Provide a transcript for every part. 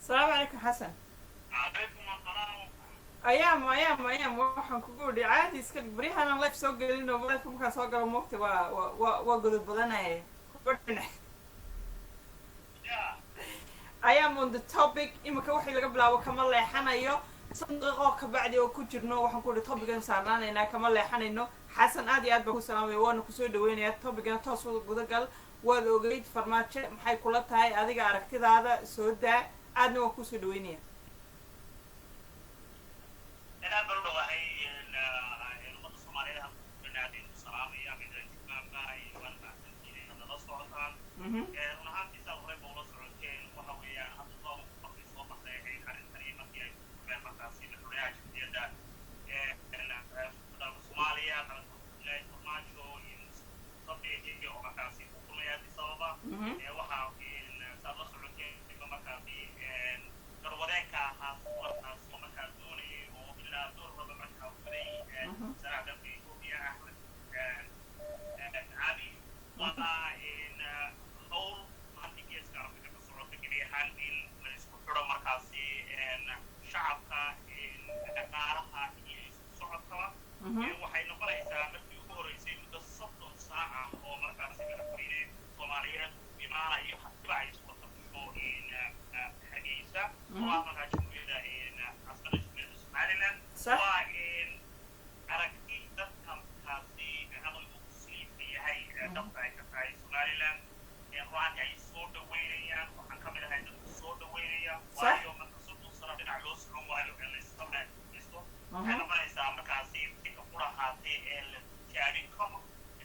Asalaamu calaykum, Xasan. Calaykum asalaam. Ayaam ayaam ayaam, waxaan kugu idhi caadi iska dhig. Baryahan live soo gelin oo live markaan soo galo, moogta, waa godod badanaya kubadhina. I am on the topic. Imika waxii laga bilaabo kama leexanayo. 5 daqiiqo kabacdi oo ku jirno, waxaan ku idhi topican saarnaanaynaa, kama leexanayno. Xasan, aad iyo aad baan ku salaamaya, waana kusoo dhaweynaya. Topicana toos gudagal. Waad ogeyd Farmaajo, maxay kula tahay adiga aragtidaada? Soo daa, aadna waan kusoo dhaweynaya. Aad baan u dhawahay. Ummadda Soomaaliyeed aad ku salaamaya midjumaanba, waan mahadsantihiin inaad nala socotaan. Run ahaantii, saad horey ba ula socoteen, waxa weeyaan hadda doon markay soo baxday ahayd arrintani, markii ay kulmeen markaasi madaxweynaha Jamhuuriyadda dalka Soomaaliya, Maxamed Cabdullaahi Farmaajo, iyo Muuse oo markaasi ku kulmay Addis Ababa. Waxaa saad la socoteen markaasi garwadeenka ahaa kulankaas oo markaa doonayay oo ilaa door raba markaa waday sanac dalka Ethiopia, Axmed Cabi. Waa hawl maanta Geeska Afrika ka socota gebi ahaan, in la isku xidho markaasi shacabka, dhaqaalaha iyo isku socodkaba. Waxay noqonaysaa markii ugu horreysay muddo 30 saac ah oo markaasi madaxweyne Soomaaliyeed uu imaanayo, hadiba ay suurta gasho, Hargeysa oo ah markaa jamhuuriyadda, caasimada Jamhuuriyadda Somaliland. Waa aragti dadka markaasi caqligu saliimka yahay dhabta ay ka tahay Somaliland ru'aanka ay soo dhaweynayaan. Waxaan ka mid ahay dadka soo dhaweynaya, waayo marka 30 sano dhinac loo socon waayo ee la iska meekaysto, waxay noqonaysaa markaasi ka qurahaatay ee la tijaabin karo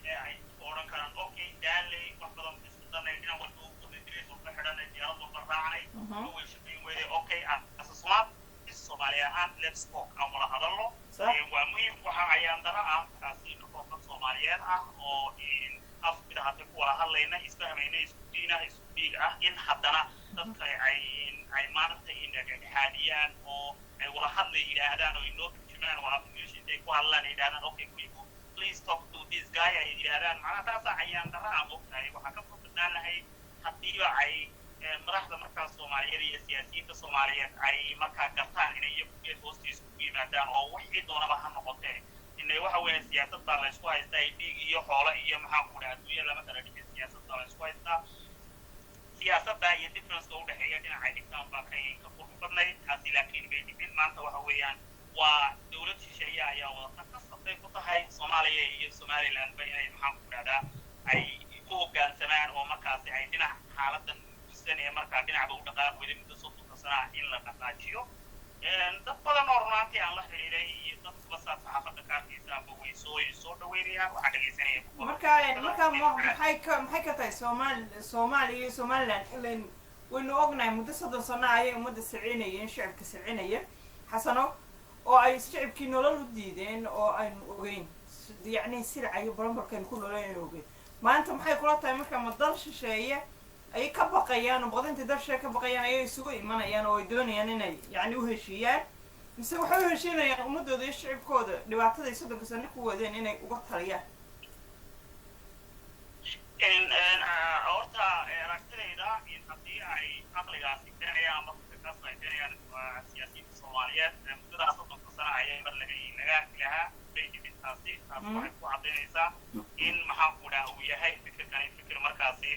ee ay odhan karaan, "Okay, daalay, wax badan isku darnay, dhinac walba u qodnay, walba xidhanay, diyaarad walba raacnay, way shaqayn weyday. Okay, asa Soomaali ahaan, let's talk, aan wada hadalno." Waa muhiim. Waxa ayaan dara ah markaasi noqon dad Soomaaliyeed ah oo af mid ahaatay ku wada hadlayna, isfahmayna, isku diin ah, isku dhiig ah, in haddana dadka ay maanta dhexdhexaadiyaan oo ay wada hadlay yidhaahdaan oo inoo turjumaan oo af English intay ku hadlaan ay yidhahdaan, "Okay, will you please talk to this guy?" ay yidhaahdaan. Macnaha taasaa ayaan dara ah, moogtahay. Waxaa ka furdnaan lahayd haddiiba ay madaxda markaas Soomaaliyeed iyo siyaasiyiinta Soomaaliyeed ay markaa gartaan inay iyagu geed hoostiisa ku yimaadaan oo wixii doonaba ha noqotee. Inay waxa weeye siyaasad baa la isku haystaa, dhiig iyo xoolo iyo maxaan ku dhaha adduunya lama kala dhigin. Siyaasad baa la isku haystaa. Siyaasadda iyo differenceka udhexeeya dhinacay dhigtaan baa ka qurux badnayd taasi, laakiin bay dhicin. Maanta waxa weeyaan waa dowlad shisheeye ayaa wadata, qasabtay ku tahay Soomaaliya iyo Somalilandba inay, maxaan ku dhahdaa, ay u hoggaansamaan oo markaasi ay dhinac xaaladan mugusan ee markaa dhinacba u dhaqaaq weyday muddo 30ka sana in la dhaqaajiyo. Dad badan oo runaantii aan la xidhiiday iyo dadkuba saad saxaafadda ka arkaysaanba way soo dhaweynayaan. Waxaan dhegaysanaya. Marka maxay ka tahay Soomaaliya iyo Somaliland? Ilan waynu ognahay muddo 30 sano ayay ummadda silcinayeen, shicibka silcinaya, Xasano, oo ay shicibkii nolol u diideen oo aynu ogeyn, yacni silca iyo barambarkaynu ku nooleen aynu ogeyn. Maanta maxay kula tahay marka? Ma dal shisheeye ayay ka baqayaan oo baqdintii dal shisheeye ka baqayaan ayay isugu imanayaan oo ay doonayaan inay yacni u heshiiyaan, mise waxay u heshiinayaan ummadooda iyo shicibkooda dhibaataday 30ka sano ku wadeen inay uga taliyaan? Horta aragtidayda, in haddii ay caqligaasi keenayaan ama fikirkaas ay keenayaan siyaasiyiinta Soomaaliyeed, muddadaas 30ka sana ayay mar laga arki lahaa. Bay dhibin taasi. Taas waxay ku caddaynaysaa in, maxaan ku dhaha, uu yahay fikirkani fikir markaasi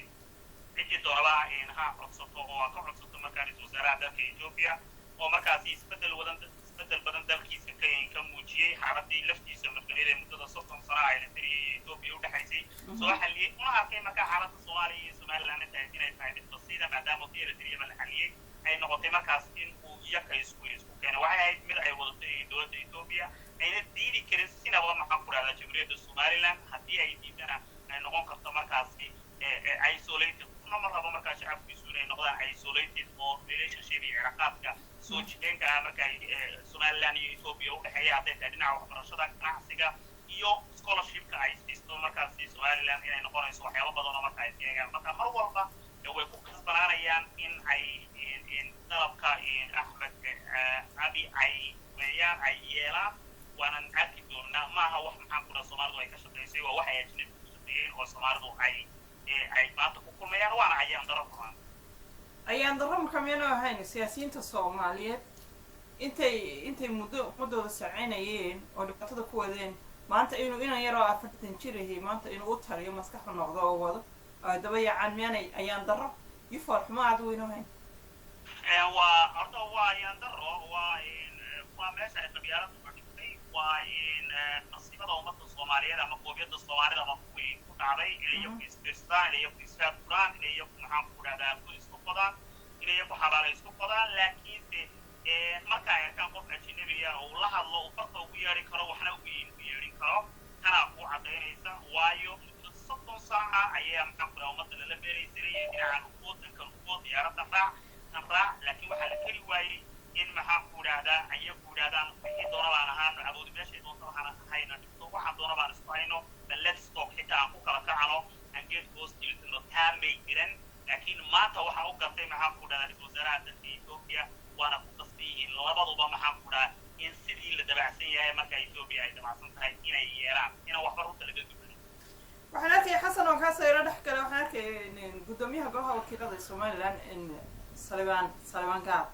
ciddii doonaba ha codsato oo ha ka codsato markaa ra-iisul wasaaraha dalka Ethiopia, oo markaasi isbeddel wadan, isbeddel badan dalkiisa ka muujiyey, xaaladii laftiisa madganiyada muddada 30 sano ay la tiriyay Ethiopia udhexaysay soo xalliyey, una arkay markaa xaaladda Soomaaliya iyo Somaliland inay tahay mid basiida, maadaama tii Eritreyaba la xalliyey, ay noqotay markaas in uu iyaka isku keenay. Waxay ahayd mid ay wadatay dowladda Ethiopia, ayna diidi karin sinaba, maxaan ku dhahdaa, Jamhuuriyadda Somaliland. Haddii ay diidana, ay noqon karto markaasi isolated. Kuna ma rabo markaa shacabkiisu inay noqdaan isolated oo relationship iyo cilaaqaadka soo jireenka ah marka Somaliland iyo Ethiopia udhexeeya, hadday tahay dhinaca waxbarashada, ganacsiga iyo scholarshipka ay siisto markaasi Somaliland, inay noqonayso waxyaabo badan oo marka ay eegaan. Marka mar walba way ku kasbanaanayaan in ay dalabka Axmed Abi ay weeyaan ay yeelaan. Waanan arki doonaa. Maaha wax, maxaan ku dhaha, Soomaalidu ay ka shaqaysay. Waa wax ay ajnabi ku shaqeeyeen oo Soomaalidu ay maanta ku kulmayaan, waana ayaan daro rumaan. Ayaan darro marka miyanu ahayn siyaasiyiinta Soomaaliyeed intay muddo ummadooda sacinayeen oo dhibaatada ku wadeen, maanta inuu inan yaroo 40 jir ahi maanta inuu u taliyo, maskaxu noqdo oo wado ay daba yaacaan, miyaanay ayaan darro iyo foolxumo aad weyn ahayn? Waa horta waa ayaan darro, waa meesha ay qabyaaladu ka dhigtay, waa nasiibada ummadda Soomaaliyeed ama qoomiyadda Soomaalida ama kuwii ku dhacday inay iyagu isbiirsadaan, inay iyagu isfaafuraan, inay iyagu, maxaan ku dhahdaa, god isku qodaan, inay iyagu xabaala isku qodaan. Laakiinse marka ay arkaan qof ajnabiya oo uu la hadlo, uu farta ugu yeedhi karo, waxna ugu yeedhin karo, tanaa kuu caddaynaysa. Waayo, muddo 30 saaca ayaa, maxaan ku dhaha, ummadda lala beeraysanayay dhinacan ugood, dhankan ugood, diyaaradda raac, tan raac. Laakiin waxaa la keli waayey in, maxaan ku idhahdaa, ayagu idhahdaan wixii doona baan ahaano, awoodi meeshay doonta waxaan hayna dhigto, waxaan doona baan isku hayno, but let's talk, xitaa aan ku kala kacano, aan geedka hoos jilisano. Taa may jiran. Laakiin maanta waxaa u gartay, maxaan ku dhahdaa, ra-iisul wasaaraha dalka Ethiopia, waana ku qasban yihiin labaduba, maxaan ku dhahaa, in sidii la dabacsan yahay marka Ethiopia ay dabacsan tahay inay yeelaan, inaan waxba runta laga gudbin. Waxaan arkaya, Xasan, oo kaasoo yaro dhex gale, waxaan arkaya guddoomiyaha golaha wakiilada Somaliland, Salibaan Gaab,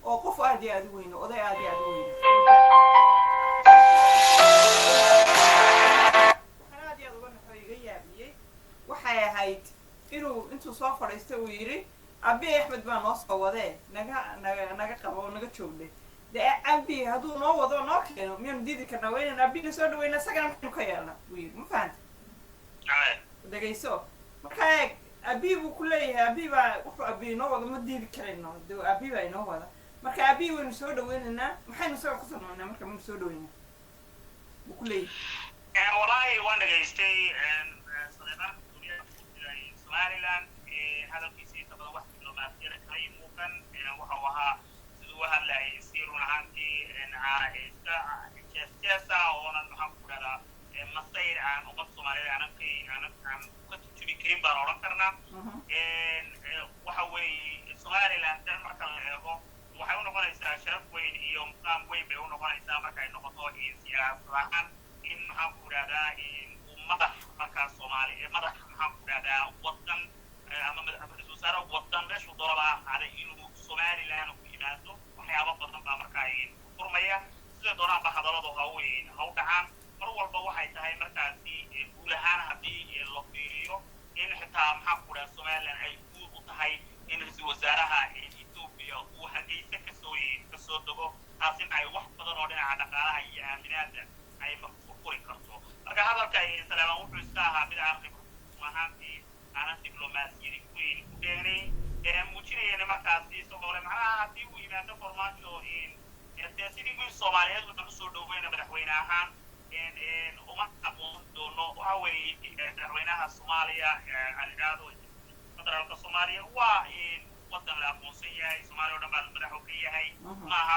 oo qof aad iyo aad u weyn, oday aad iyo aad u weyn. Waxaan aad iyo aad uga naxo, iga yaabiyey, waxay ahayd inuu intuu soo fadhiistay uu yidhi, "Abiy Axmed baa noo soo wadee, naga qabo oo naga joogdhe." Dee Abiy hadduu noo wado, noo keeno, miyaanu diidi karnaa? Waa inaan Abiyna soo dhaweyna, isagana maxaynu ka yeelna, buu yidhi. Ma fahanta? Dhegayso, marka eeg, Abiy buu ku leeyahay, Abiy baa wuxuu Abiy noo wado ma diidi karayno. De Abiy baa inoo wada, marka Abiy waynu soo dhaweynaynaa, maxaynu isaga ku samaynaa? Marka maynu soo dhaweynaa, buu ku leeyahay. Wallaahi waan dhegaystay Saleebaan, gudoomiyaha Somaliland. Hadalkiisa inta badan wax diblomaasiyada kala ii muuqan. Waxa uu ahaa siduu u hadlayay si run ahaantii iska jees jeesa, oonan, maxaan ku dhahdaa, masayr aan ummad Soomaaliyeed aanan ka aanan aan ka turjumi karin baan odhan karnaa. Waxa weeye, Somaliland dan marka la eego, waxay u noqonaysaa sharaf weyn iyo muqaam weyn bay u noqonaysaa marka ay noqoto siyaasad ahaan in, maxaan ku idhahdaa, uu madax markaas Soomaali, madax, maxaan ku idhahdaa, wadan ama ra-iisul wasaare wadan meeshuu doonaba ha ahaaday inuu Somaliland ku yimaado. Waxyaabo badan baa markaa furmaya. Sida doonaanba hadalladu ha u dhacaan, mar walba waxay tahay markaasi guul ahaan haddii la fiiriyo in xitaa, maxaan ku idhaha, Somaliland ay guul u tahay in ra-iisul wasaaraha Ethiopia uu Hargeysa kasoo dego, taasina ay wax badan oo dhinaca dhaqaalaha iyo aaminaada ay furfuri karto. Marka hadalka Salaamaan wuxuu iska ahaa mid aan run ahaantii aanan diblomaasiyadi weyn ku dheerayn, muujinayana markaasi isagoo le macnaha haddii uu yimaado Farmaajo, dee sidii wiil Soomaaliyeed wuxuu usoo dhoweyna madaxweyne ahaan uma aqoon doono. Waxa weeye, madaxweynaha Soomaaliya, aan idhaahdo federaalka Soomaaliya, waa wadan la aqoonsan yahay, Soomaaliya o dhan baa madaxu ka yahay. Maaha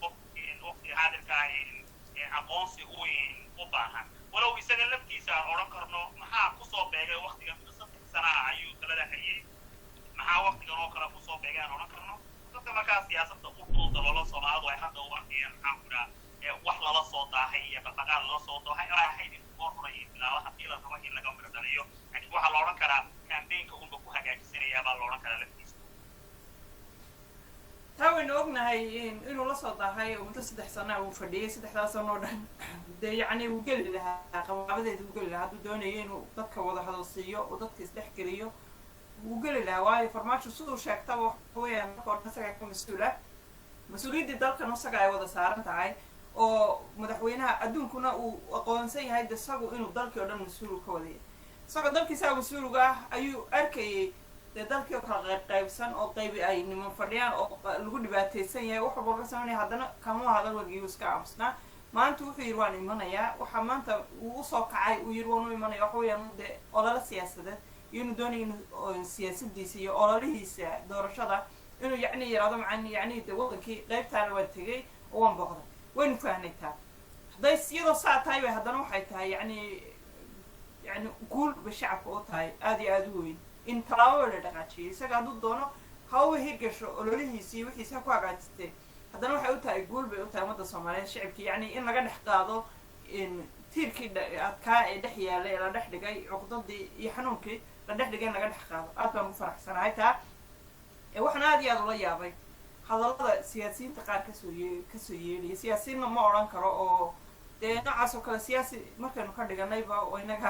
qof waqtiga xaadirka aqoonsi u baahan, walow isaga laftiisa aan odhan karno maxaa kusoo beegay waqtigan? Muddo 3 sana ah ayuu talada hayay, maxaa waqtigan oo kale kusoo beegay aan odhan karno. Dadka markaa siyaasadda u dhul daloolo Soomaalidu ay hadda u arkayaan, maxaan ku dhaha, wax lala soo daahay iyo dhaqdhaqaaq lala soo daahay oo ahayd in goor hore iyo bilaabo haddii la rabo in laga midho dhaliyo. Laakiin waxaa la odhan karaa campaignka unba ku hagaajisanayaa baa la odhan karaa laftiisa. Taa waynu ognahay inuu la soo daahay oo muddo 3 sana uu fadhiyay. Saddexdaas sano oo dhan dee yacni wuu geli lahaa, qabaabadeeda wuu geli lahaa hadduu doonayo inuu dadka wada hadalsiiyo oo dadka isdhex geliyo, wuu geli lahaa. Waayo, Farmaajo siduu sheegtaba waxa weeyaan marka hore isagaa ka mas-uula, mas-uuliyaddii dalkan isaga ay wada saaran tahay, oo madaxweynaha adduunkuna uu aqoonsan yahay de isagu inuu dalkii oo dhan mas-uul ka wadaya. Isagoo dalkiisaa mas-uulga ah ayuu arkayay dee dalkii oo kala qayb qaybsan, oo qaybi ay niman fadhiyaan oo lagu dhibaataysan yahay, wax walba laga sameynaya. Haddana kama hadal, weligii iska aamusnaa. Maanta wuxuu yidhi waan imanayaa. Waxaa maanta uu usoo kacay uu yidhi waan u imanaya, waxa weeyaan dee olole siyaasadeed iyo inuu doonayo inuu siyaasadiisa iyo ololihiisa doorashada inuu yacni yidhahdo macan yacni de wadankii qaybtaana waan tegay oo waan booqday. Waynu fahnay taa. Hadday iyadoo saa tahay bay haddana waxay tahay yacni guul bay shacabka u tahay aada iyo aada u weyn in tallaababa la dhaqaajiyay. Isaga hadduu doono hawaba hirgasho ololihiisi iyo wixiisa ha ku hagaajistee, haddana waxay u tahay guul bay u tahay ummadda Soomaaliyeed, shicibkii yacni in laga dhex qaado tiirkii adkaa ee dhex yaalay ee la dhex dhigay, cuqdadii iyo xanuunkii la dhex dhigay in laga dhex qaado. Aad baan ugu faraxsanahay taa. Waxaan aada iyo aada ula yaabay hadallada siyaasiyiinta qaar kasoo yeedhaya. Siyaasiyiinna ma odhan karo, oo dee noocaas oo kale siyaasi markaynu ka dhiganayba oo inaga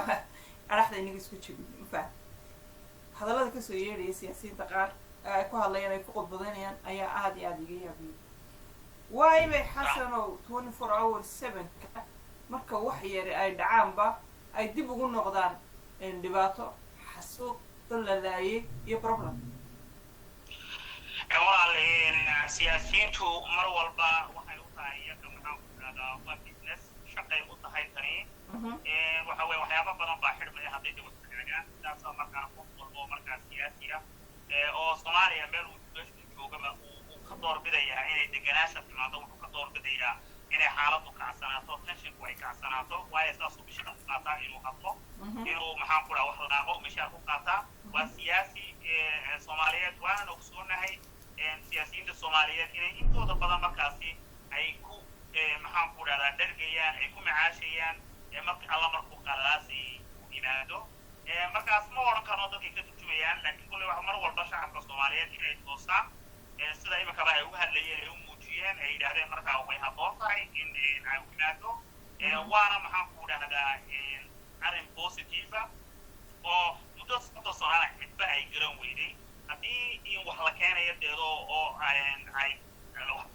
adhaxda inaga isku jebin, mafahan. Hadallada kasoo yeedhaya siyaasiyiinta qaar ay ku hadlayaan, ay ku qodbadanayaan, ayaa aada iyo aada iga yaabiyay. Waay bay, Xasanow, 24 hour 7-ka marka wax yare ay dhacaanba ay dib ugu noqdaan dhibaato, xasuuq, dad la laayay iyo problem? Walaal, siyaasiyiintu mar walba waxay u tahay iyaga, maxaan ku idhahdaa, waa business, shaqay u tahay tani. Waxa weye waxyaaba badan baa xidhmaya hadday dib hagaagaan. Sidaasoo markaa qof walba oo markaa siyaasi ah oo Soomaaliya meel uu meeshu joogaba uu ka doorbidayaa inay deganaasha timaado. Wuxuu ka doorbidayaa inay xaaladdu kacsanaato, tensionku ay kacsanaato, waayo saasuu mishaar ku qaataa. Inuu hadlo, inuu, maxaan ku dhaha, wax laqaaqo, mishaar ku qaataa. Waa siyaasi Soomaaliyeed, waanan ogsoonahay siyaasiyiinta Soomaaliyeed inay intooda badan markaasi ay ku, maxaan ku dhahdaa, dhergayaan, ay ku macaashayaan marka alla markuu qalalaasi u yimaado. Markaas ma odhan karno dadkay ka turjumayaan, laakiin kulley waxa mar walba shacabka Soomaaliyeed inay toosaan, sida iminkaba ay uga hadlayeen, ay u muujiyeen, ay yidhaahdeen markaa way habboon tahay in ay u yimaado. Waana, maxaan ku dhahdaa, arrin positive ah oo muddo 30 sanana cidba ay garan weyday. Haddii in wax la keenayo deedo oo ay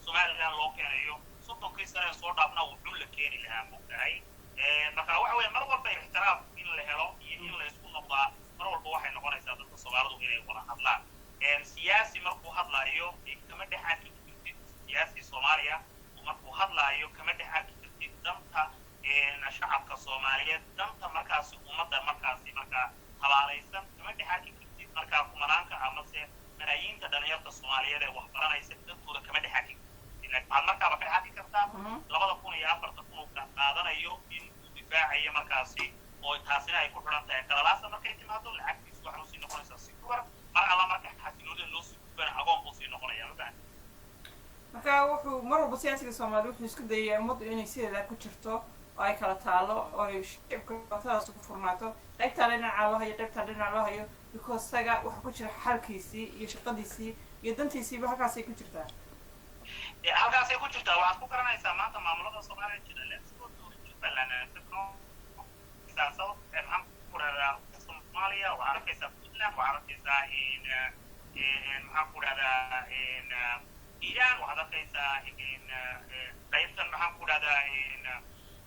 Somaliland loo keenayo, 30-kii sane soo dhaafna wuxuu la keeni lahaa, mogtahay. Marka waxa weeye mar walba ixtiraaf in la helo iyo in la isku noqdaa, mar walba waxay noqonaysaa dadka Soomaalidu inay wada hadlaan. Siyaasi markuu hadlaayo kama dhex arki kartid, siyaasi Soomaaliya markuu hadlaayo kama dhex arki kartid danta shacabka Soomaaliyeed, danta markaasi ummadda markaasi markaa habaalaysan kama dhex arki kartid. Markaa kumanaanka amase malaayiinta dhalinyarta Soomaaliyeed ee wax baranaysa dantooda kama dhex arki kartid. Laakiin waxaad markaaba ka dhex arki kartaa 2004-ta kun uu qaadanayo in uu difaacayo markaasi, oo taasina ay ku xidhan tahay qalalaasa markay timaado lacagtiisu waxay usii noqonaysaa si kubar. Mar alla marka xasiloonida loo sii gudbana, agoon buu sii noqonaya, ma fahanti? Marka wuxuu mar walba siyaasiga Soomaaliya wuxuu isku dayayaa ummaddu inay sideedaa ku jirto oo ay kala taalo, oo ay shicibka dhibaatadaas ku furnaato, qaybtaa dhinaca loo hayo, qaybtaa dhinaca loo hayo, because isaga waxa ku jira xalkiisii iyo shaqadiisii iyo dantiisiiba halkaasay ku jirtaa. Halkaasay ku jirtaa. Waxaad ku garanaysaa maanta maamulada Soomaaliya jira. Let's go to Jubbaland, South, maxaan ku dhahdaa, Soomaaliya. Waxaad arkaysaa Puntland, waxaad arkaysaa, maxaan ku dhahdaa, Iiraan, waxaad arkaysaa qaybtan, maxaan ku dhahdaa,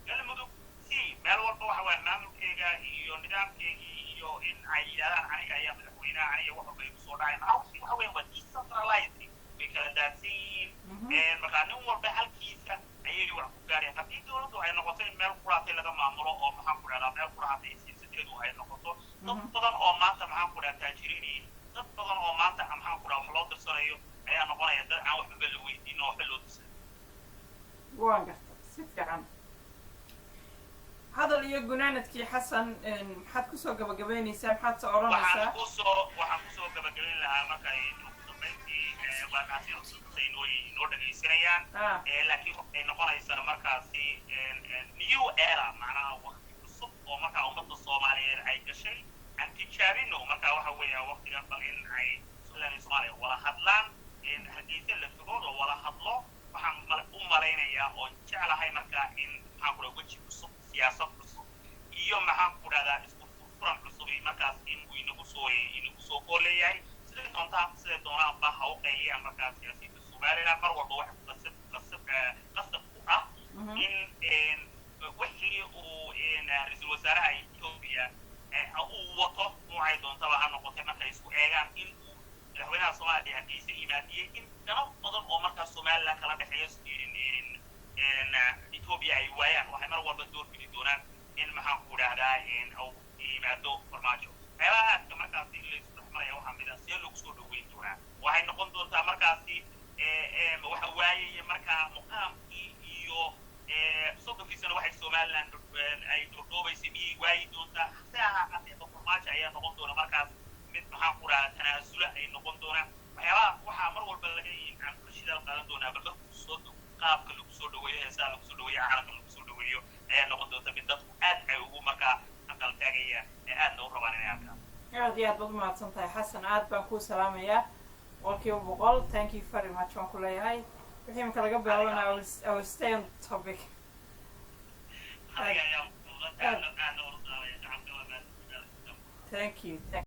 Galmudug. Si meel walba waxa waaya maamulkeega iyo nidaamkeegii iyo in ay yidhahdaan aniga ayaa madaxweynaha, aniga wax walba igu soo dhacay. Maxaa waxa weyan waa decentralized, way kala daadsan yihiin. Markaa nin walba halkiisa ayay wax ku gaarayaan. Haddii dawladdu ay noqoto in meel quraatay laga maamulo oo, maxaan ku dhahdaa, meel quraatay siyaasadeedu ay noqoto, dad badan oo maanta, maxaan ku dhahaa, taajiriin, dad badan oo maanta, maxaan ku dhaha, wax loo dirsanayo ayaa noqonaya dad aan waxbaba la weydiin oo waxba loo dirsan. Waan garta si fiican. Hadal iyo gunaanadkii, Xasan, maxaad kusoo gabagabaynaysaa? Maxaad soo odhanaysaa? Waxaan kusoo gabagabayn lahaa marka ugu dambayntii, waa mahadsan inoo dhegaysanayaan, laakiin waxay noqonaysaa markaasi new era, macnaha waqti cusub oo markaa ummadda Soomaaliyeed ay gashay. Aan tijaabino marka waxa weeya waqtigan bal in ay Somaliland iyo Soomaaliya wada hadlaan, Hargeysa la tago, la wada hadlo. Waxaan u malaynayaa oo jeclahay markaa in, maxaan ku dhaha, weji cusub, siyaasad cusub iyo, maxaan ku dhahdaa, isku furfuran cusub markaas in uu inagu soo kooleeyahay. Siday doontaan, siday doonaanba ha u qayliyaan markaa siyaasiyiinta Somaliland, mar walba waxa qasab qasab qasab ku ah in wixii uu ra-iisul wasaaraha Ethiopia uu wato, noocay doontaba ha noqotay, markay isku eegaan in uu madaxweynaha Soomaaliya Hargeysa yimaadiyey, in dano badan oo markaa Somaliland kala dhexeeyo Ethiopia ay waayaan. Waxay mar walba doorbidi doonaan in, maxaan ku dhahdaa, uu yimaado Farmaajo. Waxyaabaha aadka markaasi laysku dhex maraya waxaa mid ah see lagu soo dhaweyn doonaa. Waxay noqon doontaa markaasi waxa waayaya markaa muqaamkii iyo 30-kii sano waxay Somaliland ay dhoodhoobaysay miyay waayi doontaa? Hase ahaatee Farmaajo ayaa noqon doona markaas mid, maxaan ku dhahdaa, tanaasula ay noqon doonaa. Waxyaabaha waxaa mar walba laga aan ka shidaal qaadan doonaa bal markuu soo qaabka lagu soo dhaweeyo, heesaha lagu soo dhaweeyo, calanka lagu soo dhaweeyo ayaa noqon doonta mid dadku aad ay ugu markaa aqal taagayaan ee aadna u rabaan inay arkaan. Aad iyo aad baad umahadsan tahay, Xasan. Aad baan kuu salaamayaa. 100%. Thank you very much waan ku leeyahay. Wixii imika laga bilaabana, I will stay on topic. Adiga ayaa mudan, aadna aadna ula salaamaya shacabka, waa mahadsan. Thank you, thank